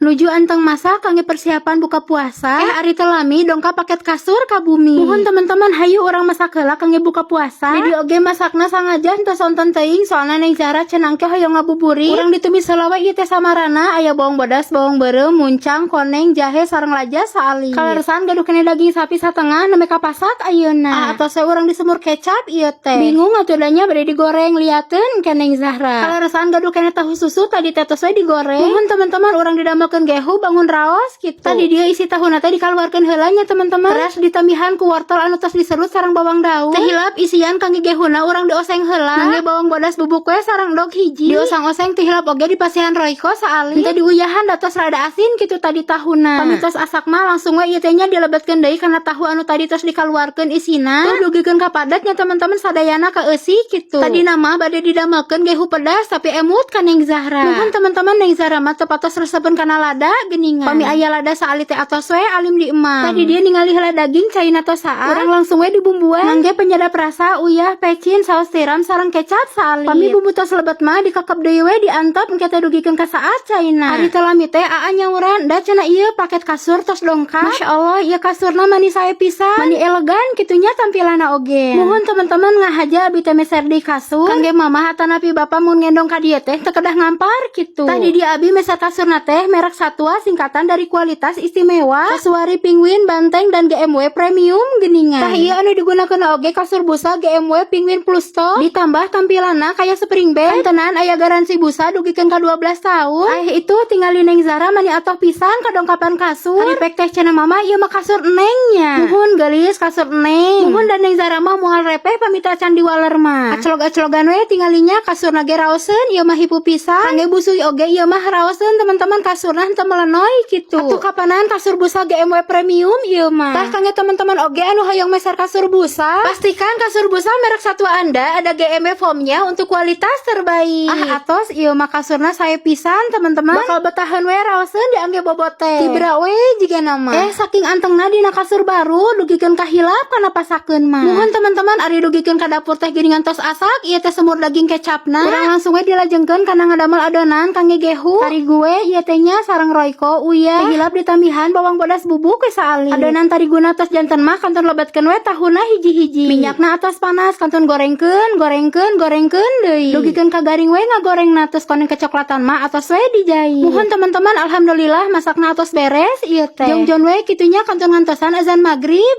Nuju anteng masak kangge persiapan buka puasa. Eh, ari teu lami dongkap paket kasur ka bumi. Muhun teman-teman, hayu urang masak heula kangge buka puasa. Jadi oge masakna sangaja henteu sonten teuing, soalna Neng Zara cenah engke hoyong ngabuburit. Urang ditumis heula we ieu teh samarana, aya bawang bodas, bawang beureum, muncang, koneng, jahe sareng laja saalit. Kaleresan gaduh keneh daging sapi satengah, nembe kapasak ayeuna. Ah, atos we urang disemur kecap ieu teh. Bingung atuh da nya, bade digoreng, liateun ka Neng Zahra. Kaleresan gaduh keneh tahu susu, tadi teh tos we digoreng. Muhun teman-teman, urang didamelkeun gehu bangun raos gitu. Tadi dia isi tahuna teh dikaluarkeun heula nya, teman-teman. Terus ditambihan ku wortel anu tos diserut sareng bawang daun. Teh hilap isian kangge gehuna urang dioseng heula. Ngangge bawang bodas bubuk we sareng endog hiji. Dioseng-oseng, teh hilap oge dipasihan Royco saalit. Henteu diuyahan da tos rada asin gitu tadi tahuna. Pami tos asak mah langsung we ieu teh nya dilebetkeun deui kana tahu anu tadi tos dikaluarkeun isina. Tuh, dugikeun ka padat nya, teman-teman, sadayana kaeusi gitu. Tadi nama bade didamelkeun gehu pedas, tapi emut ka Neng Zahra. Muhun teman-teman, Neng Zahra mah teu patos resepeun kana lada geuningan. Pami aya lada saalit teh atos we alim di emam. Tadi dia ningali heula daging caina tos saat. Urang langsung we dibumbuan. Ngangge penyedap rasa, uyah, pecin, saus tiram sareng kecap saalit. Pami bumbu tos lebet mah dikekep deui we, diantep engke teh dugikeun ka saat caina. Ari teu lami teh aa nyauran, da cenah ieu paket kasur tos dongkap. Masya Allah, ieu kasurna mani sae pisan. Mani elegan kitu nya tampilanna oge. Muhun teman-teman, ngahaja abi teh meser di kasur. Kangge mamah atanapi bapak mun ngendong ka dieu teh teu kedah ngampar kitu. Tadi dia abi meser kasurna teh merek Satwa, singkatan dari kualitas istimewa. Kasuari, Penguin, Banteng, dan GMW Premium geuningan. Tah, ieu anu digunakeun oge kasur busa GMW Penguin Plus Top. Ditambah tampilanna kayak spring bed. Tenan aya garansi busa dugikeun ka 12 tahun. Eh, itu tingali Neng Zara mani atoh pisan kadongkapan kasur. Ari pek teh cenah mama, ieu mah kasur nengnya. Muhun geulis, kasur neng. Muhun, dan Neng Zara mah moal repeh pami teu acan diwaler mah. Aclog-aclogan we tingalinya, kasurna ge raoseun, ieu mah hipu pisan. Kangge busui oge ieu mah raoseun, teman-teman, kasurna henteu melenoy gitu. Atuh kapanan kasur busa GMW Premium ieu mah. Tah, kangge teman-teman oge anu hoyong meser kasur busa, pastikan kasur busa merek Satwa Anda ada GMW foamnya untuk kualitas terbaik. Ah, atos ieu mah kasurna sae pisan, teman-teman. Bakal betahan we raoseun diangge bobo teh. Tibra we jigana mah. Eh, saking antengna dina kasur baru dugikeun ka hilap kana pasakeun mah. Muhun teman-teman, ari dugikeun ka dapur teh geuningan tos asak ieu teh semur daging kecapna. Urang langsung we dilajengkeun kana ngadamel adonan kangge gehu. Tarigu we ieu teh nya sareng Royco, uyah. Teh hilap ditambihan bawang bodas bubuk we saalit. Adonan tariguna tos janten mah kantun lebetkeun we tahuna hiji-hiji. Minyakna atos panas, kantun gorengkeun, gorengkeun, gorengkeun deui. Dugikeun ka garing we ngagorengna, tos koneng kecoklatan mah atos we dijai. Muhun teman-teman, alhamdulillah masakna atos beres ieu teh. Jongjon we kitu nya, kantun ngantosan azan maghrib.